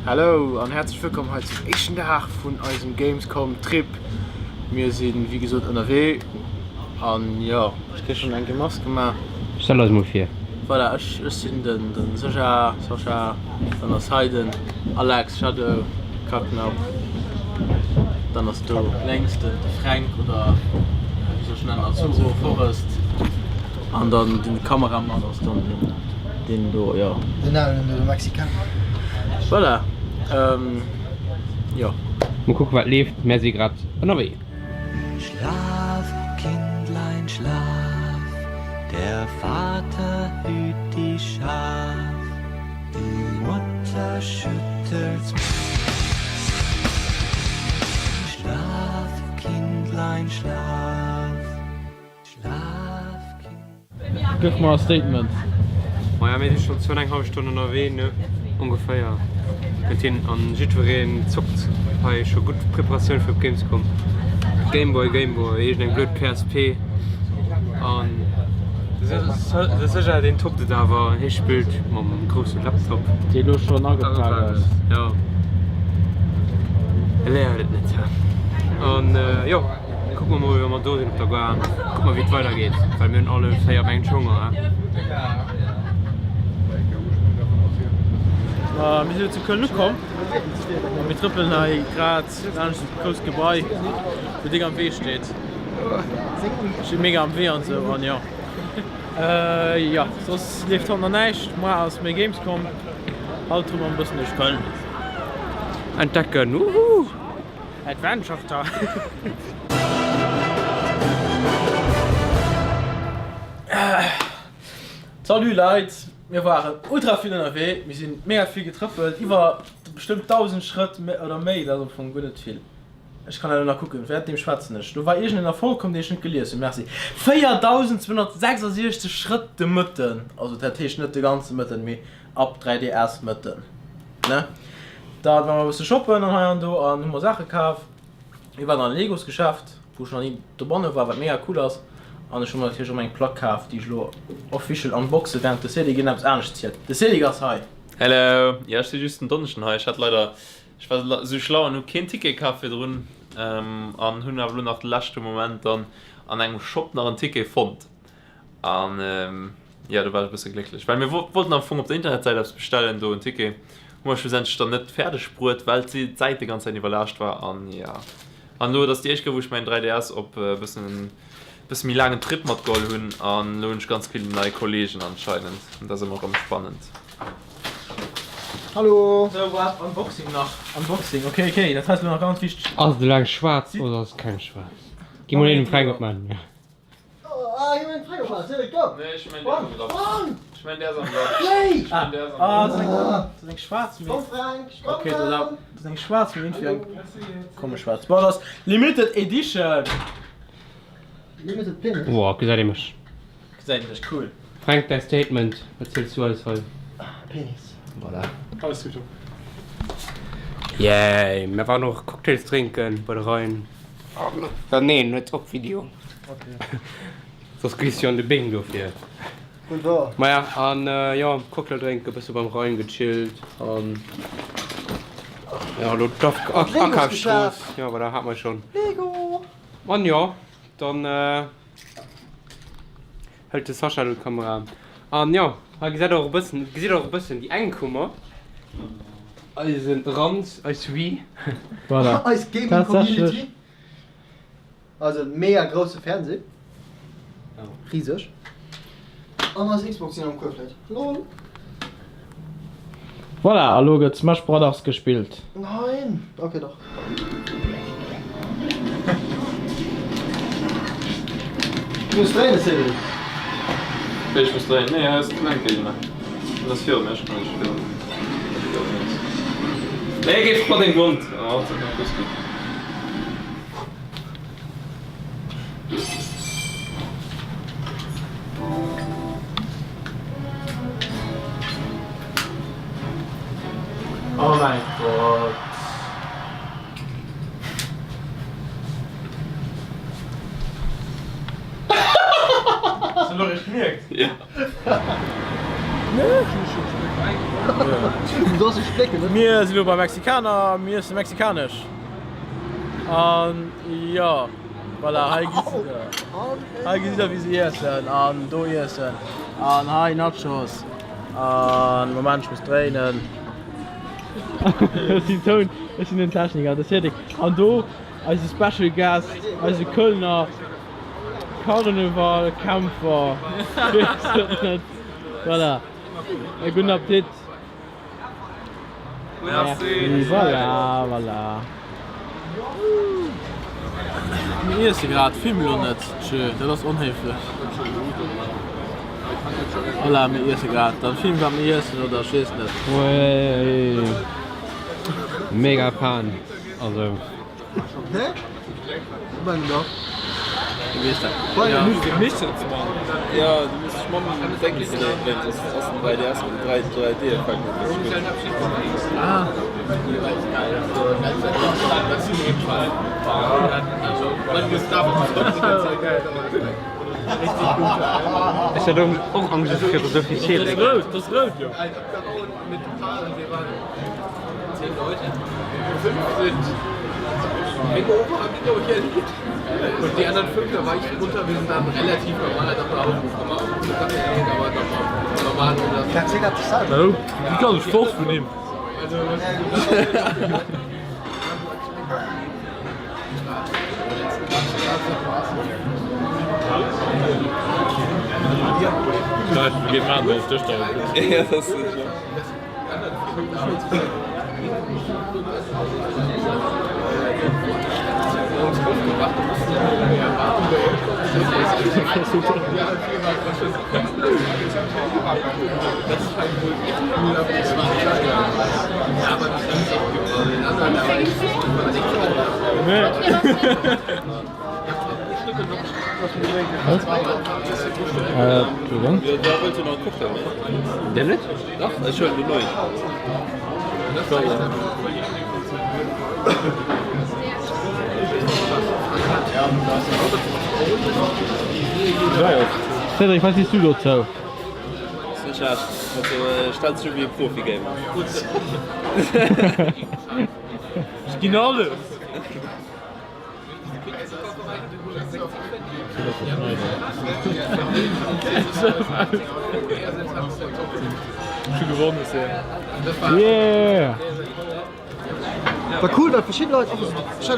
Hello an häerzlech wëllkomm hei zum éischten Dag vun eisem Gamescom Trip. Mir sinn wéi gesot ënnerwee an jo, ech kréie schonn eng Grimass gemaach. Stell eis mol vir. Voilà, ech ech sinn den den Sascha, Sascha, dann ass hei den Alex, Shadow, Kacknapp, dann ass do lénks den de Fränk oder wéi soll ech en nennen, Azzurro, Forest an dann den Kameramann ass dann den. Deen do, jo. Den alen do, de Mexikaner. Voilà, jo. Mol kucken wat leeft, mär si grad ënnerwee. Schlaf, Kindlein, schlaf, der Vater hüt die Schaf, die Mutter schüttelt's Schlaf, Kindlein, schlaf, schlaf, Kindlein. Gëff mer e Statement. Maja mir si schonn zwou an eng hallef Stonn ënnerwee ne ongeféier huet hien an jiddwereen zockt hei scho gutt Preparatioun fir op Gamescom Gameboy Gameboy iergend eng blöd PSP an de Sëcher deen toppt et awer hie spillt mam grousse Laptop dee lo schonn agepak ass jo e léiert et net an jo. Kucke mer mol wa mer do sinn op der Gare, kucke mer wéi et weider geet, well mir hunn alle 4 mengt Honger he. Ma mir sinn elo zu Köln ukomm a mir trëppelen hei grad laanscht dat grousst Gebai wou déck am Wee steet. Steet mega am Wee an esou an jo. Jo soss leeft haut nach näischt, moar ass méi Gamescom, haut trëppele mer e bëssen duerch Köln. Entdecken, woohoo! Adventure Time. Salut Leit, mir waren ultra vill ënnerwee, mir sinn mega vill getrëppelt, iwwer bestëmmt 1000 Schrëtt oder méi, dat ass am Fong guer net vill. Ech kann elo nach kucken, während deem schwätzen ech. Do war iergendeen Erfolg komm, deen ech net gelies hunn, merci. 4266 Schrëtt de Mëtten, also dat heescht net de ganze Mëtten, mee ab 3DS Mëtten, ne? Da waren mer e bësse shoppen an hei an do an hu mer Saache kaf. Mir waren an e Legosgeschäft, wou ech nach ni dobanne war, wat mega cool ass. An ech hu mer natierlech och meng Plack kaf, déi ech elo official unboxe während de Cédric een eppes anescht zielt. De Cédric ass hei! Hello, jo ech si just den Donneschden hei. Ech hat leider, ech war esou schlau an hu keen Ticket kaf virdrun an hunn awer elo nach de leschte Moment dann an engem Shop nach en Ticket fonnt. An jo, do war ech e bësse glécklech, well mir wollten am Fong op der Internetsäit eppes bestellen, do en Ticket, hu mer schlussendlech dann net fäerdeg bruet, well d'Säit déi ganz Zäit iwwerlaascht war. An jo, an elo, et ass déi éischt Kéier, wou ech mäin 3DS op e bëssen, bësse méi laangen Trip matgeholl hunn an elo hunn ech ganz vill nei Kollegen anscheinend an dat ass ëmmer erëm spannend. Hallo! Sou, waart, Unboxing nach, Unboxing, ok, ok, dat hei ass elo nach ganz wichteg. Ass et elo eng schwaarz oder ass et keng schwaarz? Gi mol een dem Fränk opmaachen. Ah, dat ass eng schwaarz, mee. Ok, dat ass eng schwaarz, mee iergendwéi eng komesch schwaarz. Bon, dat ass Limited Edition. Woah, gesäit ee mech. Gesäit een dech, cool. Fränk, däi Statement, wat ziels du eis hei? Penis. Voilà. Alles gutt. Yay, mir waren och Cocktails drénken bei de Rhein. Well neen, net op Video. Soss kriss du jo an de Beng dofir. Gutt war. Maja, an jo, Cocktail drénken, bësse beim Rhein gechillt an jo, elo d'Akafsstrooss, jo voilà, hat mer schonn. Lego! An jo, dann hëlt de Sascha elo d'Kamera. An jo, hei gesäit och e bëssen, gesitt och e bëssen déi eng Kummer, eisen Rand, eis Wii. Voilà. Eis Gaming Community. Also mega grousse Fernseh. Riseg. An eis Xbox déi nach am Kuerf läit. Lol. Voilà, a lo gëtt Smash Brothers gespillt. Nein! Ok, dach. Du muss dréinen, Cédric. Wéi, ech muss dréinen? Nee, hei ass d'Lenkgéigner. En ass viru mir, ech kann net spillen. Nee, géi fort deng Wond! Oh, dat huet gutt ginn. Oh mein Gott. Hast du lo eréischt gemierkt? Ja. Mir si lo beim Mexikaner, mir iessen mexikanesch. An jo, voilà, hei gesitt der, hei gesitt der wéi se iessen an do iessen an hei Nachos an Moment ech muss dréinen. Ech sinn Toun, ech sinn den Techniker, de Cédric an do eise Special Guest, eise Kölner Karneval Kämpfer, ech weess et net, voilà, e gudden Appetit. Merci. Voilà, voilà. Mir iesse grad, film elo net, tjö, dat ass onhéiflech. Voilà, mir iesse grad, dann film wat mir iessen oder ech weess net. Wéi mega Fan, also. Ech hat och Angscht ech kritt esou vill Schädling. 10 Leute. Fünf sind Hangover, haben die, glaube ich, erlebt. Und die anderen fünf, da war ich drunter, wir sind dann relativ normaler Doppelaufruf gemacht. Aber normal normal. Wie kann ich Sport vun him? Der net? Dach, ech huelen den neien. Cédric, wat sees du dozou? Stells dech u wéi e Profi-Gamer. Ech ginn alles! Yeah! War cool well verschidden Leit einfach sou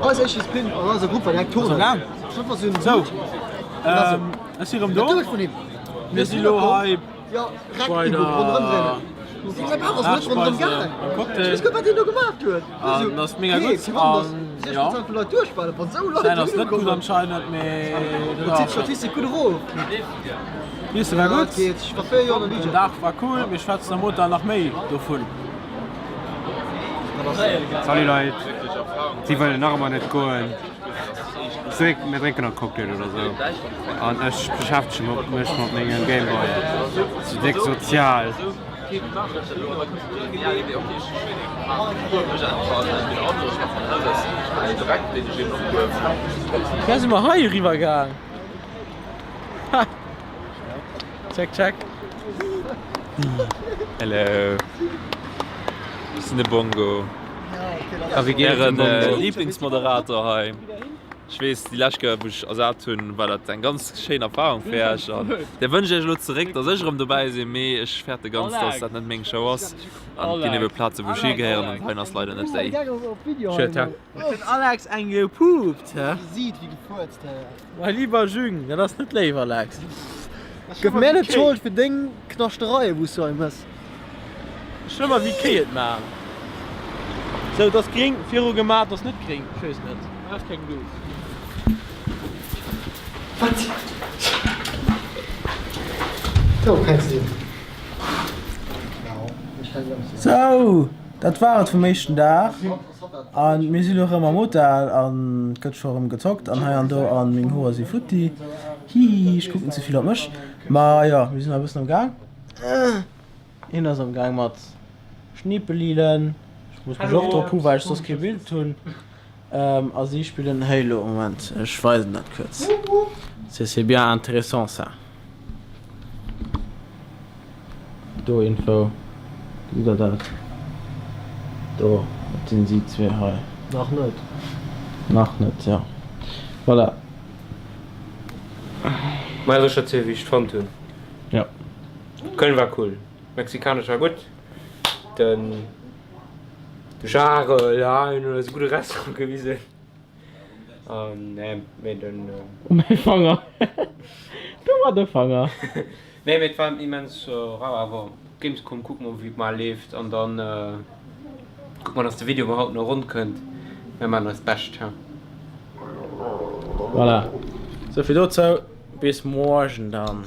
eis éischt Disziplin an eiser Grupp war direkt Turnen. Sou, ech si rëm do. Mir si lo hei. Bei der Nachspeise am Cocktail. An ass mega gutt. An jo, säin ass net gutt anscheinend, mee dat ass D'Iesse war gutt, den Dag war cool, mir schwätzen am Hotel nach méi dovun. Salut Leit, si wëllen nach ëmmer net goen. Zeréck, mir drénken nach Cocktail oder sou an ech beschäftege mech mat mengem Gameboy. Sou déck sozial. Da si mer hei eriwwer gaang. Ha! Check, check. Hello. Ech sinn de Bongo. A wéi geet et dem Bongo? Ären Lieblingsmoderator hei. Ech weess, déi lescht Kéier, wou ech ersat hunn, war dat eng ganz schéin Erfarung fir Iech. An där wënsch ech Iech elo zeréck, dass ech erëm dobäi sinn. Mee ech fäerte ganz, dass dat net meng Show ass. An et ginn ebe Plaze wou ech higehéieren an hei ass leider net déi. Schued, hä? Huet den Alex eng gepupt, hä? Mein lieber Jüng, dat ass net léif, Alex. Gëff mär net d'Schold fir deng Knaschtereien, wou s du hei mëss. Schlëmmer wéi Kéi et maan. Sou, et ass gring viru gemaat, et ass net gring, ech weess net, hei ass keng Luucht. Wat? Do keng sinn. Sou, dat war et vum éischten Dag. An mir si lo rëm am Hotel an et gëtt scho rëm gezockt an hei an do an meng Hoer si futti. Hihi, ech kucken ze vill op mech. Ma jo, mir sinn nach e bëssen am Gaang. Hien ass am Gaang mat Schniepelilen. Ech muss mech och drop hu well ech soss kee Bild hunn. A si spillen Halo. Moment, ech weisen dat kuerz. C'est bien intéressant ça. Do iergendwou gesitt der dat. Do, dat sinn si zwee hei. Nach net. Nach net, jo. Voilà. Maja, soll ech erzielen, wéi ech et fonnt hunn? Jo. Köln war cool, mexikanesch war gutt, den Jarel, ja, hien huet eis e gudde Restaurant gewisen. An nee, mee den. Oh mäi Fanger! Do war de Fanger! Nee, mee et war immens rau awer. Gamescom kucke mer wéi et mar leeft an dann kucke mer dass de Video mol haut nach ronn kënnt. Mir maachen eist Bescht he. Voilà, souvill dozou. Bis morgen dann.